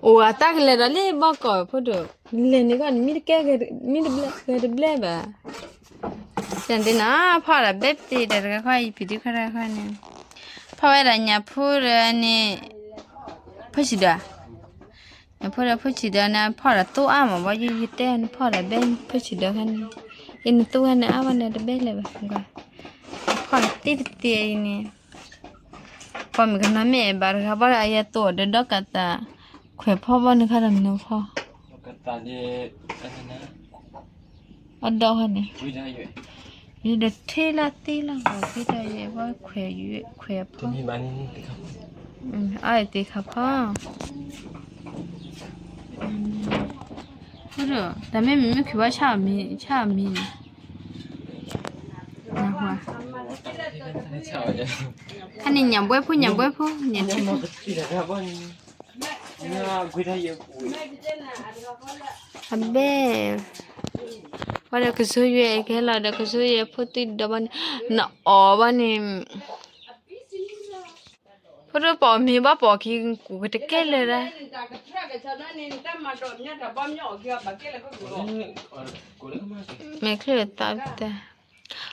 အိၣ်အတၢ်ကလဲၤဒီးလၢဘီကီးဖိဒိၣ်, လဲၤန့ၣ်ကီး နမ့ၢ်တကဲ မ့ၢ်တဘျဲၣ်ဂဲၤတဘျဲၣ်ဘၣ်. တနၤ ဖီၣ်ဒီးဘဲပသ့ဒီးတဂၤခီ ယဖံးဒုခါတဂၤခီန့ၣ်, ဖီၣ်ဝဲဒၣ်ညၣ်ဖိဒီးန့ၣ်, ဖိဆံးဒီး, ညၣ်ဖိဒီးဖိဆံးဒီးန့ၣ် ဖီၣ်ဒီးသိအါမး ဘီယတဲနဖီၣ်ဒီးဘဲဖိဆံးဒီးခါန့ၣ်, ယနသိဝဲန့ၣ်အါဘၣ်န့ၣ်တဘဲလဲၣ်ဘၣ်, ဖီၣ်ဒီးသ့တသ့အံၤန့ၣ်, ပှၤမုၢ်ကနီၤမ့ၢ်အဲၣ်ဘၣ်တဂၤဘီဒီး အယဲသိးဒီးဒီကးသး, ခွဲးဖီဘီန့ၣ်ခါဒီးမနုၤဖီ အဒီးဃီန့ၣ်, ယဒီးထ့လၢသ့လၢဂီၤသ့တၢ်ယဲဘီခွဲးယွဲခွဲးဖီ, အသ့ခါဖီ, တၢ်မ့ၢ်မ့ၢ်မ့ၢ်ခံဘီဆၣ်အမံၤ, ဆၣ်အမံၤန့ၣ်, ဟဲန့ၣ်ညၣ်ဘှဲဖိ ညၣ်ဘှဲဖိ, ညၣ်ထံ အဘဲ, ဘီဒီးကစိယွဲကဟဲလီၤဒီးကစိယွဲဖိသံဒီးဘီန့ၣ်, နအီၣ်ဘီန့ၣ်, ဖိဒိၣ်ပအီၣ်မ့ၤဘီပအီၣ်ခံကူၣ်ကတကဲလၢၤဒၣ်, မဲာ်ချ့သးတၢ်,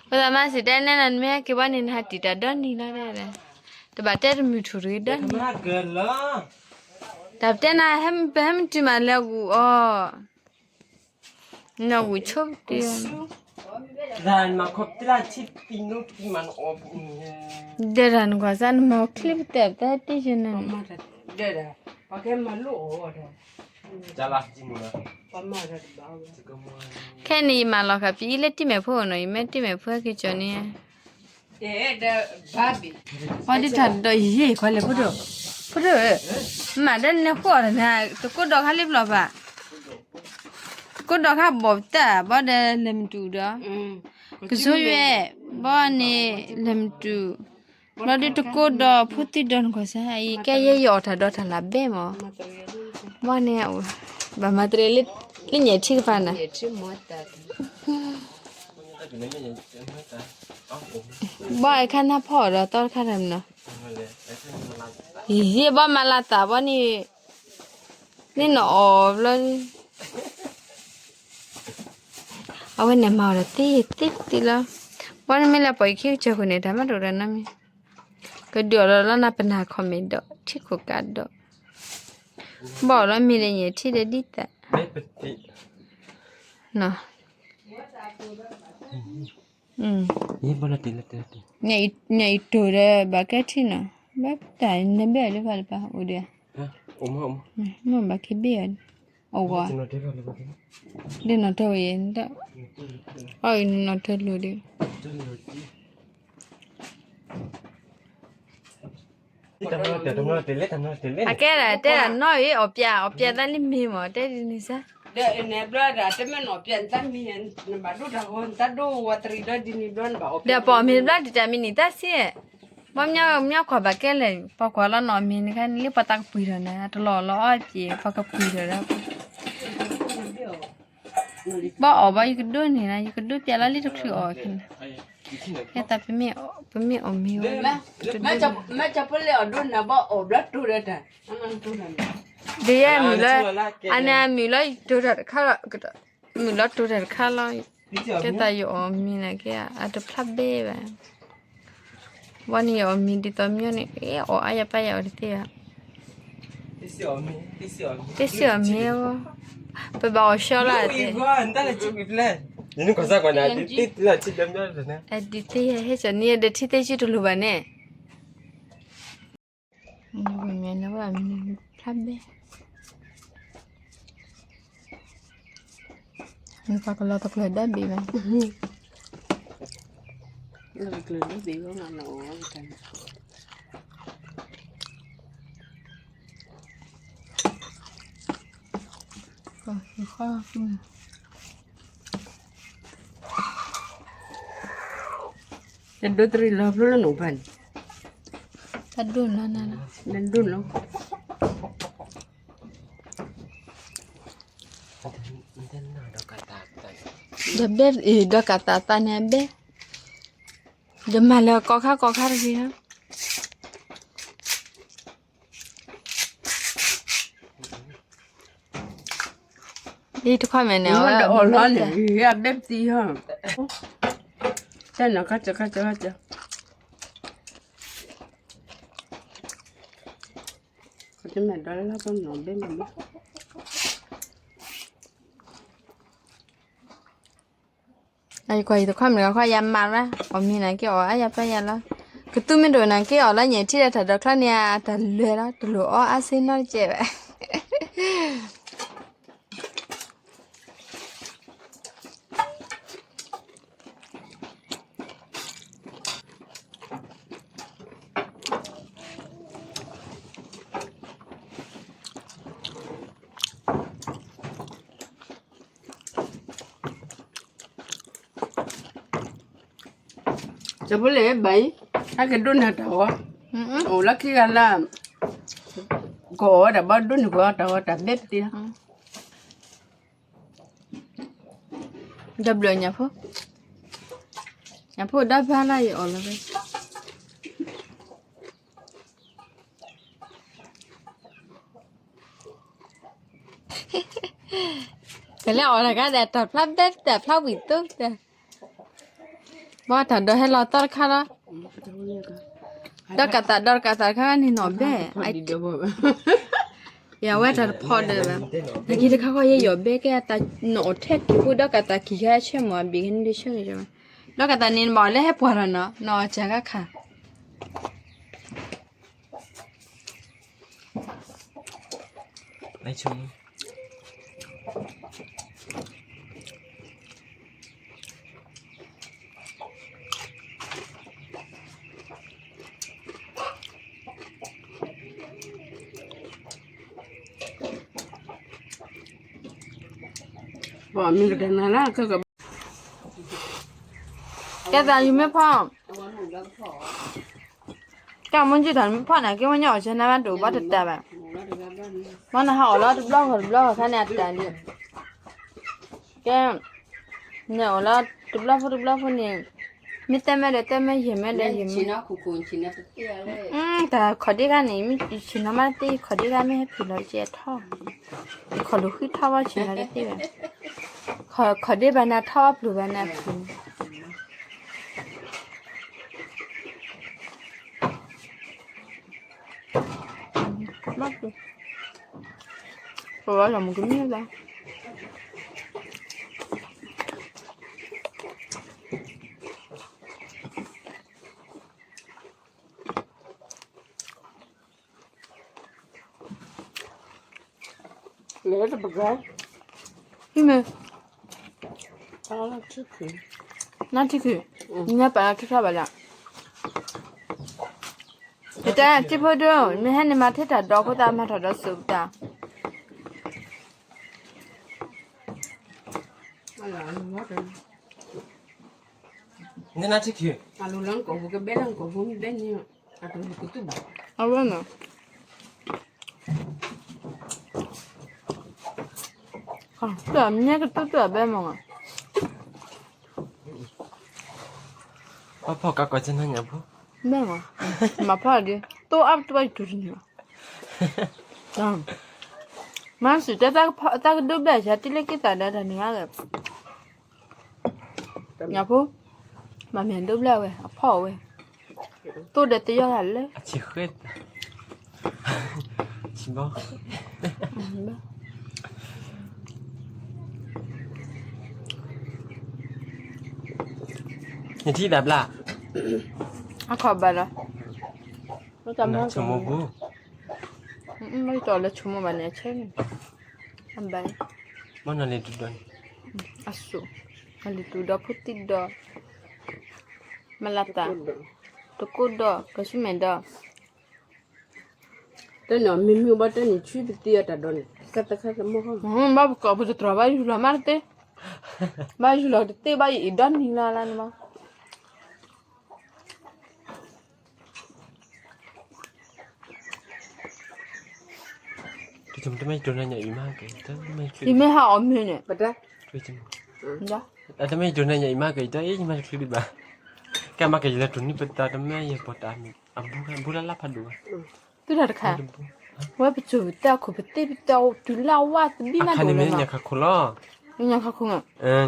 ဝဲသးမါစံးတဲနဲနၤနမ့ၢ်ဟဲက့ၤဘီန့ၣ် နဟးတံာ်တၢ်ဒီနံၤလီၤဒၣ်, တဘၣ်တဲတမုၢ်ထူၣ်တဂ့ၤဒီနံၤ, တၢ်ပတဲနၤ ပဟဲမုၢ်တုၤမးလဲၤဂူာ်အီၤ နဂူာ်ဆိပတံၢ်, ဒီးတၢ်နကွၢ်စၢ်နမၤချံပတဲာ်ပတဲတ့ၢ်ယန့ၣ်, ခဲန့ၣ်ယမၤလီၤဃာ်ပအံၤလၢတံၢ်မဲာ်ဖိနီၤ, ယမ့ၢ်တံၢ်မဲာ်ဖိဟဲက့ၤကၠီၤန့ၣ် အီဒ်တၢ်ဒီးယဲၢ်ခွါလဲၣ်ဖိဒိၣ်, ဖိဒိၣ်ဧၢ, မၤဒၣ်နလဲၤဃိအီၤတနၤ, တကိးဒီးခါလံဘျီဘၣ်, တကိးဒီးခါဘီၣ်ပတၢ်ဘီဒီးလဲၤမတုၤဒီး, ကစိယွဲ, ဘီန့ၣ်, လဲၤမတုၤ, ဘျီဒုတကိးဒီးဖိသံဒီးနကွၢ်စၢ်အံၤ ကဲယဲယအီၣ်တၢ်ဒီးတၢ်လၢဘဲမး, ဘီန့ၣ်, ဘၣ်မၤတရံးလၢညၣ်ထံတဖၣ်နၤ ဘီအခါနၢ်ဖီၣ်အီၤဒီးသီတခါတမနီၤ, ယဲဘီမၤလၤသးဘီန့ၣ်, န့ၣ်နအီၣ်ဘျီ, အဝဲန့ၣ်မၤအီၤဒီးသ့သ့သ့လီၤ, ဘီန့ၣ်မ့ၢ်လၢပှၤယခံကစၢၢ်ခိၣ်န့ၣ် တၢ်မၤတအိၣ်ဒီးနီတမံၤ, ကဒုးအီၤဒီးလီၤနၤပနၢ်ခီၣ်မ့ၢ်ဒီး ထံခိၣ်ကးဒီး, ဘီအီၣ်လီၤမ့ၢ်ဒီးညၣ်ထံဒီးဒ်သး, နီၤ ညၣ်အံၤတိၤဒီးဘၣ်ကဲထံနီၤ, ဘၣ်တၢ်နဘ့ၣ်အီၤလၢပှၤလၢပှၤအိၣ်ဒီး, မ့ၢ်ဘၣ်က့ၤဘ့ၣ်အီၤ, အဝၤ, ဒ်နီၣ်ထၢဝဲယဲ, အီၣ်အံၤနီၣ်ထၢလိၤဒီး အကဲဒၣ်တဲဒၣ်နီၣ်အံၤ အီၣ်ပၠး အီၣ်ပၠးသးလံမ့ၢ်မး တဲဒ်န့ၣ်စ့ၢ်, ဒီးပအီၣ်မ့ၤတဘျီဒံးတၢ်မံၤန့ၣ် တၢ်မံၤန့ၣ်တၢ်စ့ၢ်, ဘီမညီမညီကွၢ်ဘၣ်ကဲလဲၣ် ပှၤကွၢ်လီၤနီၣ်မ့ၤန့ၣ်ခါန့ၣ် လၢပှၤသးကပှံၤထီၣ်န့ၣ် တလီၤလီၤအီၣ်ပှဲၤ ပှၤကပှံၤထီၣ်ဒီး ဘီအီၣ်ဘီ ယကဒိးန့ၢ်နၤ ယကဒိးပၠးလီၤလံတချုးအီၣ်ခဲန့ၣ်, ကဲသး ပမ့ၢ်အီၣ်မ့ၤဝဲ, မ့ၢ်ကၠီဖိလ့အီၣ်ဒိးနၤဘီအီၣ်ဘျီတိၤဒီးတၢ်, ဒ်ယဲမုၢ်လၢ, အန့ၣ်အမုၢ်လီၤယတိၤတၢ်တခါလီၤ, မုၢ်လီၤတိၤတၢ်တခါလီၤ, ကဲသးယအီၣ်မ့ၤန့ၣ်ကဲ အတဖျါဘဲဘၣ် ဘီန့ၣ်ယအီၣ်မ့ၤဒ်သိးမညီန့ၣ် အီၣ်အါယပၢ်ယအီၣ်တသ့ဘၣ်, တ့စ့ၢ်အီၣ်မ့ၤ, ပဘၣ်အီၣ်ဆှီလီၤ, ဒ်သ့ၣ်ဟဲကၠီၤန့ၣ်ဒီးထံသ့ၣ်ဆံတလိၤဘၣ်န့ၣ်, ဖျါဘဲ နပှၤကလီၤသကျၢၤဒၣ်ဘ့ၣ်ဘၣ်, လီၤသကျၢၤဒၣ်ဘ့ၣ်ဘၣ်မးနီၤ, တဒိတရံးလီၤဖျိလၢနအိၣ်ဖၣ်န့ၣ်, တဒိၣ်လီၤနၤလီၤ, တဒိၣ်လီၤ ဒီးဘဲအံၤ ဒီးကးသးသးန့ၣ်ဘဲ, ဒီးမၤလၢကီခါကီခါတဂ့ၤနီၤ, ဒ်တခွါမဲာ်န့ၣ် အီၣ်လီၤန့ၣ် ယဘ့ၣ်ပသံဟီ, တၢ်နီၤခါကၢခါကၢခါကၢ, အယကွၢ်ယတခွါမ့ၢ်တခွါယမၤရၣ် အီၣ်မ့ၤနၤက့ၤအီၣ်အါယၤပျၢ်ယၤလီၤ, ကသူမ့ၢ်ဒိၣ်နၤက့ၤအီၣ်လီၤ ညၣ်ထံၣ်ဒီးတၢ်ဒီးချီန့ၣ် အတၢ်လွဲၤလီၤ တလိၣ်အီအါစ့နီတကဲးဘၣ်. ကဖိလဲၣ်ဘၣ်အံၤ, ဟဲက့ၤဒိၣ်နၤတၢ်ဂီၤ, အိၣ်လၢခံဂၤလၢ ကအိၣ်ဝဲဒၣ်ဘၣ်ဒိၣ်န့ၢ်ကွၢ်တၢ်ဂီၤတၢ်ဘဲပသံလီၤ. ဒီးဘျၢညၣ်ဖိ, ညၣ်ဖိဒီဖျါလၢယအီၣ်လီၤဝဲ ကလဲၤအီၣ်တၢ်ခါဒီး တၢ်ဖျါဘဲတၢ်ဖျါဝံၤသိတဲ, ဘၣ်တၢ်ဒီးဟဲလီၤသီတခါလီၤ, ဒီးကးသးဒီးကးသးတခါန့ၣ်နီၣ်ဘဲ, ယဝဲတၢ်တဖီဒီးဘၣ်, နက့ၤတခါဃီယဲယီၣ်ဘဲကဲအတၢ်နီၣ်ထဲက့ၤဖိဒီးကးသးကံၢ်ခါဆဲ မ့ၢ်အဘ့ၣ်ကဲန့ၣ်ဒ်ဆၢက့ၤ, ဒီးကးသးန့ၣ်နဘၣ်အီၣ်လၢဟဲပှၢ်ထီၣ်နီၣ် နီၣ်စၢ်ခါခါ ပှၤမ့ၢ်ကတၢၢ်နၤလၢ ကဲသးယမ့ၢ်ဖီၣ်, ကဲမ့ၢ်ကံၢ်ထီၣ်မ့ၢ်ဖီၣ်နၤ ကဲဝဲညါအီၣ်ဆဲနၤဘၣ်တအိၣ်ဘၣ်တတၢ်ဘၣ်, ဘၣ်နဟးအီၣ်လီၤတဘျီဃီတဘျီဃီခါန့ၣ်အတၢ်လံ, ကဲ နအိၣ်လီၤတဘျီဖိတဘျီဖိန့ၣ်, မ့ၢ်တဲမဲဒီးတဲမဲ ယဲၢ်မဲဒီးယဲၢ်မဲ, တၢ်ခီၣ်ဒ့ခါန့ၣ် မ့ၢ်ဆ့ၣ်နီၤမးတသ့ ခီၣ်ဒ့ခါမ့ၢ်ဟဲဖံးလီၤကဲထီၣ်, ခီၣ်လိာ်ဃံထီၣ်ဘၣ်ဆ့ၣ်နီၤတသ့ဘၣ်, ခီၣ်ဒ့ဘၣ်နၤထီၣ်အီၣ်ပျိၢ်ဘၣ်နၤဖံး ပဝဲလီၤမုၢ်ကမံၤဘၣ်, လဲၤတပကဲ, ဟံၣ်မ့ၢ်, နထံၣ်ခုၣ်, နပာ်လၢထံထီၣ်ဘၣ်လၢ, ပတဲထံဖိဒိၣ် မ့ၢ်ဟဲန့ၣ်မၤထဲတၢ်ဒီးဖိသၣ်မၤထီၣ်ဒီးစိာ်ပတၢ် နနထံၣ်ခုၣ်, အဝဲန့ၣ်, တၢ်မ့ၢ်ကတူၢ်တူၢ်အဘဲမး, ပှၤဖီၣ်ကးကီးကနၤညၣ်ဖိ, ဘဲမး, မၤဖီၣ်ဒ်, တိၢ်အါပတူၢ်ဘၣ်ယတူၢ်တန့ၢ်ဘၣ်, မၤစူၣ်တဲ တၢ်ကဒိဘျဲၣ်ယၤတံၤလၢက့ၤသးဒီးတၢ်န့ၣ်ဘၣ်, ညၣ်ဖိ, မၤမ့ၢ်ဒိဘျဲၣ်ဝဲ အဖီၣ်ဝဲ, တိၢ်ဒီးတယီၢ်ဂၤလၢ, အဆံဃဲ, ဆံဘီ, နထံၣ်သးဘျါ, အခီၣ်ဘၣ်လီၤ, ဆိမိၣ်ပူၤ, မ့ၢ်တီၢ်လၢဆိမိၣ်ဘၣ်န့ၣ် အဆဲန့ၣ်, အဘၣ်, မ့ၢ်နီၢ်လံၤတူၢ်ဒီးန့ၣ်, အစိၣ်, နီၢ်လံၤတူၢ်ဒီးဖိသံဒီး, မလၤသး, တကိးဒီး ကဆူမဲာ်ဒီး တၢ်န့ၣ်မ့မ့ၢ်ဘၣ်တၢ်န့ၣ် ဆူပသံအတၢ်ဒီးန့ၣ် ဘၣ်ပကိးပတတြီၤဘၣ်ယူၢ်လီၤမးတသ့, ဘၣ်ယူၢ်လီၤတသ့ဘၣ်ယအံၤဒီနံၤလၢ်လၢ်န့ၣ်မး, ယမ့ၢ်ဟးအီၣ်မ့ၤန့ၣ်, တမ့ၢ်ယတိၢ်န့ၣ်ညါအံၤမးက့ၤတၢ်အံၤ ယမၤတချုးဒံးဘၣ်, ကဲမၤက့ၤယလၢတိၢ်န့ၢ်ပတၢ်တမ့ၢ်ယပီၤတၢ်မ့ၢ် အဘူလၢ်လၢ်ဖးဒိၣ်, သုတၢ်တခါ, ဝဲပစိၤပတဲအခိၣ်ပသ့ပတဲအီၤတုၤလၢအဝါသဘံၣ်မးဒိၣ်လီၤ, ညၣ်ခါခိၣ်လီၤ, ညၣ်ခါခိၣ်,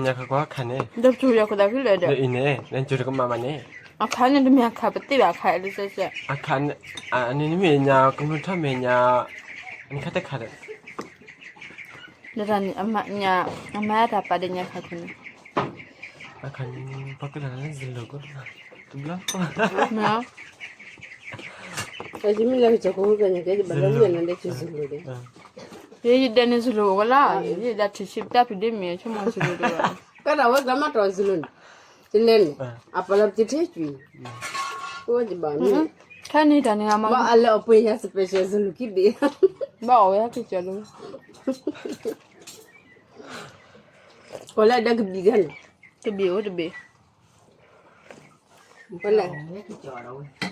ညၣ်ခါခိၣ်အခါန့ၣ်, ဒီးပစိၤယၤခိၣ်သးဖဲလဲၣ်ဒီး, အံၤန့ၣ် နကၠိတကမၣ်ဘၣ်န့ၣ်, အခါန့ၣ်တမ့ၢ်အခါပသ့ဘၣ်အခါအဲၣ်လၢစဲးစဲး, အခါန့ၣ်, အန့ၣ်နမ့ၢ်ညါကမျၢၢ်ထီၣ်မ့ၢ်ညါ, အန့ၣ်ခါတခါဒီး ဒ်တၢ်န့ၣ်, အမၤတၢ်ပာ်ဒီးညါခါခိၣ်န့ၣ်, အခါန့ၣ်, ပှၤကလၢ်လၢယလိၤကီး, တဘျီ, ယမ့ၢ်လၢကစၢ်ခိၣ်ကညီကဲယဘၣ်လၢဝံၤနၤဒဲကစၢ်လိၤဒဲ, ယဒဲန့ၣ်စလိၤဝဲလီၤ, ယဒၣ်ထံၣ်ဆံးပတၢ်ဖံးဒ့မ့ၢ်ဆိကမိၣ်စလိၤဒဲ, ကဲဒၣ်ဝဲကမၣ်တီၢ်စလိၤန့ၣ်, တလဲန့ၣ်, အပာ်လီၤပတံၤထဲကွံာ်, အိၣ်ယဘၣ်မ့ၢ်, ခဲန့ၣ်တၢ်န့ၣ်ဂ့ၤမး, ဘၣ်အလဲၤအီၣ်ပှ့ၤယၤ special စလိၤခံဘ့ၣ်, ဘၣ်အီၣ်ဝဲဟဲက့ၤကၠီၤလိၤ, ပှၤလၢအဒဲကဘံၣ်ဂၤန့ၣ်, တဘ့ၣ်အိၣ်တဘ့ၣ်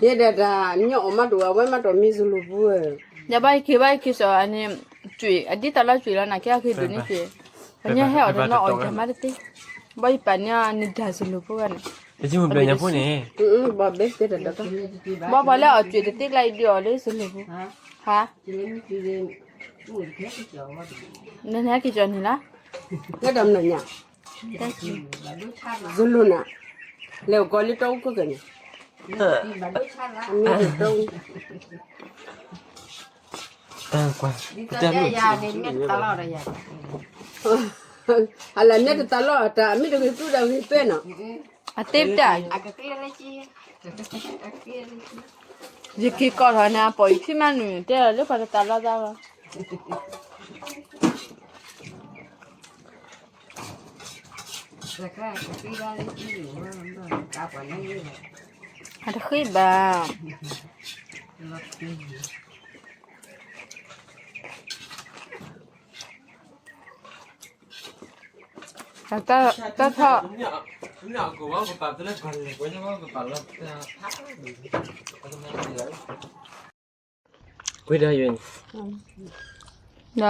ယဲဒၣ်တၢ်ညီအီၣ်မးတအိၣ် အဝဲမးတီၢ်မံၤစလိၤပူၤဧၢ, ယဘၣ်ယက့ၤဘၣ်ယက့ၤစီၤအန့ၣ်, ကွံာ်အဒ်သိးလၢကွံာ်လီၤ နကဲအက့ၤဒိးန့ၢ်ကွံာ်, ပှၤညါဟဲအီၣ်တနီၤအီၣ်ယၤမးတသ့, ဘၣ်ယပာ်န့ၢ်အီၤန့ၣ်ဒၣ်စလိၤဖိဂၤန့ၣ်, ဘၣ်ဘဲသ့တၢ်ဒီး, ဘၣ်ပှၤလၢအီၣ်ကွံာ်တသ့ကျါအံၤဒုးအီၣ်လၢစလိၤဖိ, ဟါ, နဟဲက့ၤကၠီၤန့ၣ်လီၤ, လၢတၢ်မနုၤညါ စလိၤနၤ, လဲၤကီးလၢတၢ်အူခိၣ်ကဲန့ၣ်, အမ့ၢ်တၢ်အူ, တၢ်ကွၢ်, တၢ်လၢ, အလၢမ့ၢ်တတၢ်လီၤတၢ် အမ့ၢ်တဂ့ၤသူဒီးဂ့ၤပဲနီၤ, အသ့ပတၢ်, ယက့ၤကီးထီၣ်န့ၣ် အပိာ်ယခံမးနုၤ တဲလီၤလၢပှၤတတၢ်လီၤသးလီၤ အတဃ့ဘၣ်. တၢ်ထီၣ် ကွံာ်ဒီးယွၤန့ၣ်, ဒီး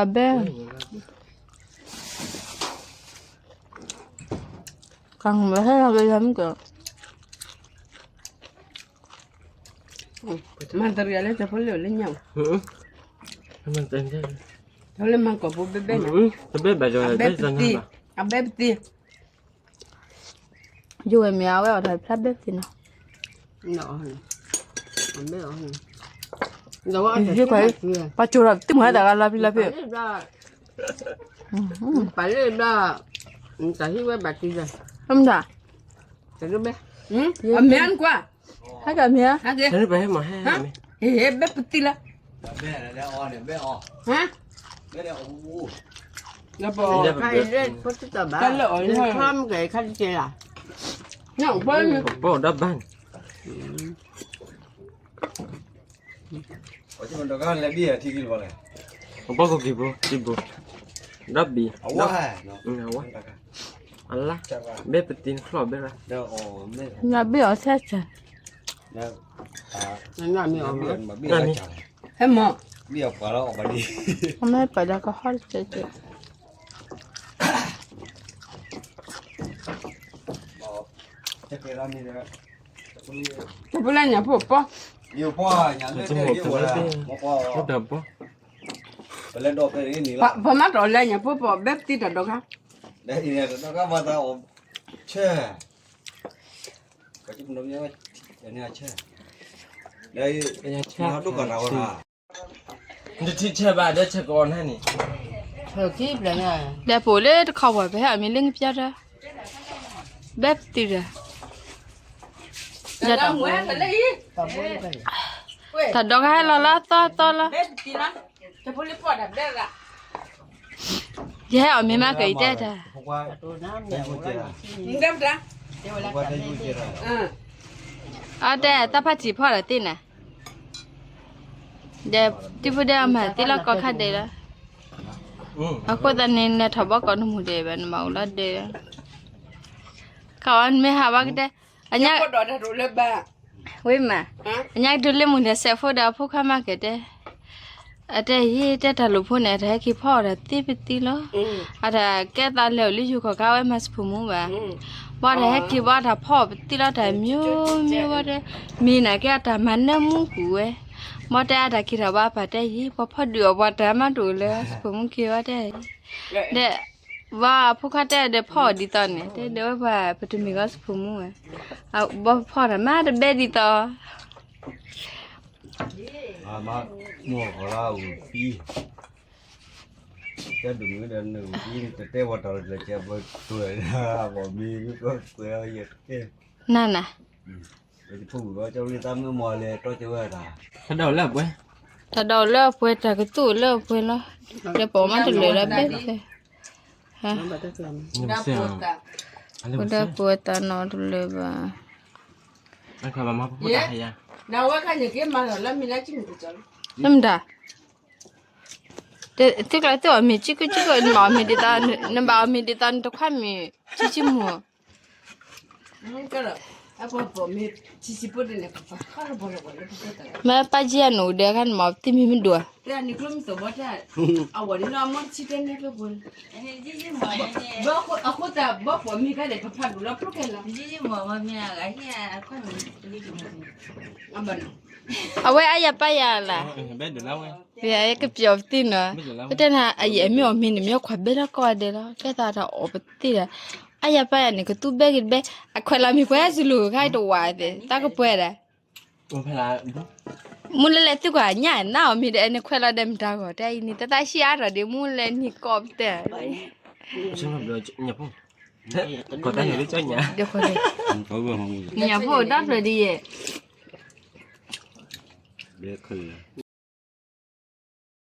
ဘဲ, ကဟဲလီၤက့ၤယၤမ့ၢ်က, မၤတရံးလၢတဖိလၢလၢညါ, တဖိလၢမၤကီၢ်ဖိဘဲဘဲန့ၣ်, တဘဲဘၣ်ဒီး, အဘဲပသ့, အဘဲပသ့ ယိဝဲမ့ၢ်အဝဲအီၣ်တၢ်ဖျါဘဲပသ့နီၤ, ပှၤကၠိၤဒီးတံၢ်မုၢ်ဟဲတၢ်ဂၤလီၤဖံလီၤဖံ, ပာ်လၢဘျီ, တၢ်ဟံးဝဲဘၣ်တံၢ်လီၤ, အမ့ၢ်ကွၢ်, ဟဲကမ့ၢ်, ဟဲ, ဘဲပသ့လီၤ, ဘဲ, ဘဲ, ဘၣ်ဒီးဘၣ်န့ၣ်, ဘၣ်ကက့ၤဘိ, က့ၤဘိ, ဒီဘ့ၣ်, အဝဲ, အလါ, ဘဲပသ့နချီၣ်ဘဲရၣ်, နဘ့ၣ်အီၤဆဲဆဲ, ဟဲမီၢ်, အမ့ၢ်ပှၤဒီးကဟီၣ်တကဲးကဲး, တဖိလၢညၣ်ဖိပီ, တဖိလၢညၣ်ဖိပီ, ပမၤတၢ်လၢညၣ်ဖိပီ ဘဲပသ့တၢ်ဒီးခါ, ဆဲ, နတထံၣ်ဆဲဘၣ်ဒီးဆဲကီးနၤန့ၣ်, ဒီးပိာ်လၢတခီပှၤ ပဟဲအီၣ်မ့ၤလၢငပျီတၢ်, ဘဲပတုာ်ဒီး, တၢ်ဒီးကဟဲလီၤလီၤသီသီလီၤ, ယဟဲအီၣ်မ့ၤမးက့ၤတဲတၢ်, အတဲ တၢ်ဖးထံၣ်ဖီၣ်ဒီးသ့ၣ်နၤ, ဒီးတံၤဖိဒီးအမၤသ့လီၤကီၢ်ခါဒဲးလီၤ, အဃိသတးန့ၣ် နထီၣ်ဘီကီးနမူၤဒဲးဘၣ် နမၤအိၣ်လီၤဒဲး, ခီအီၤနမ့ၢ်ဟးဘၣ်ကတဲ, အညါ, ဝ့မး, အညါကဒုးလၢမူၤဒဲးစဲးဖိဒီးအဖိခွါမၤက့ၤတဲ, အတဲယ့ၢ်တဲတၢ်လိာ်ဖိန့ၣ် အတဟဲက့ၤဖီၣ်အီၤဒီးသ့ပသ့လီၤ, အတၢ်ကဲသးလဲၤအိၣ်လၢယိၤကီၢ်ခါဝဲမၤစဖိမူဘၣ်, ဘၣ်တၢ်ဟဲက့ၤဘၣ်တၢ်ဖီၣ်ပသံၣ်လီၤတၢ်မံၤမံၤဘၣ်တဲ, မ့ၢ်နာ်က့အတၢ်မၤနၢမူပူၤဝဲ, ဘၣ်တဲအတၢ်က့ၤထီၣ်ဘၣ်ပၢ်တဲယံၤ ပှၤဖီၣ်ဒုးအီၣ်ပှၤတၢ်မၤတအိၣ်လၢစဖိမူက့ၤဘၣ်တဲ, ဒီး ဘၣ်ဖိခွါတဲဒီးဖီၣ်ဒ်သိးန့ၣ် တဲဒီးဝဲပှၤပတမ့ၢ်ဂီၢ်စဖိမူဝဲ, ဘၣ်ဖီၣ်တၢ်မၤတဘဲဒ်သိး မ့ၢ်အီၣ်ကီးလၢအူၣ်သံ, ကဲဒိၣ်မုၢ်ဒီးနအူၣ်သံ တတဲဝဲတၢ်လၢကျဲကဲဘၣ်တွဲၣ်, အဘီမ့ၢ်ကွဲးယဲၢ်ကဲ, နၤနၤ, ဖိဝံၤဘီကၠီလံသးမ့ၢ်မီၢ်လဲၤတီကဝဲတၢ်, တၢ်ဒိၣ်လၢအပှဲၤ, တၢ်ဒိၣ်လၢအပှဲၤ တၢ်ကသူၣ်လၢအပှဲၤလီၤ, လၢပီးမးတလၢာ်လၢဘဲသဲ, ဟါ, ပဒၢပဝဲတၢ်နီတလၢာ်ဘၣ်, လၢမတၤ သုကျဲသုအီၣ်မ့ၤကံကံကံကံ နဘၣ်အီၣ်မ့ၤဒ်သိး နဘၣ်အီၣ်မ့ၤဒ်သိးနတခွါမ့ၤ ဆံဆံမူၤ, မ့ၢ်ပၢ်ကံအနအိၣ်ဒီးခါန့ၣ်မ့ၢ်သံမံၤမ့ၢ်ဒိၣ်, အဝဲအါယၤပါယၤလၢ်, ကပျီၤပသံၣ်နီၤ, ပတဲနၤ အယံာ်အမ့ၢ်အီၣ်မ့ၤန့ၣ် မ့ၢ်ခွါဘဲလီၤကိးဂၤဒဲးလီၤ, ကဲသးတၢ်အီၣ်ပသံၣ်ဒီး, အါယၤပါယၤန့ၣ် ကသူဘဲက့ၤတဘဲ, အခွဲးလီၤမ့ၤပှဲၤစလူၤခါအံၤတဝာ်သ့ၣ် တၢ်ကပှဲၤဒၣ် မူလၢလဲၤသုကွၢ်ညၣ်နါအီၣ်မ့ၤဒီး အဲန့ၣ်ခွဲးလီၤဒီးမတၤဂီၢ် တဲအံၤန့ၣ်တၢ်သးဆံးအါထီၣ်ဒံးမူလၢနံၣ်ကီၢ်ပတဲ, ညၣ်ဖိတၢ်ဖျၢၣ်ဒ်ယဲၢ်, ဘဲခၢၣ်လၢ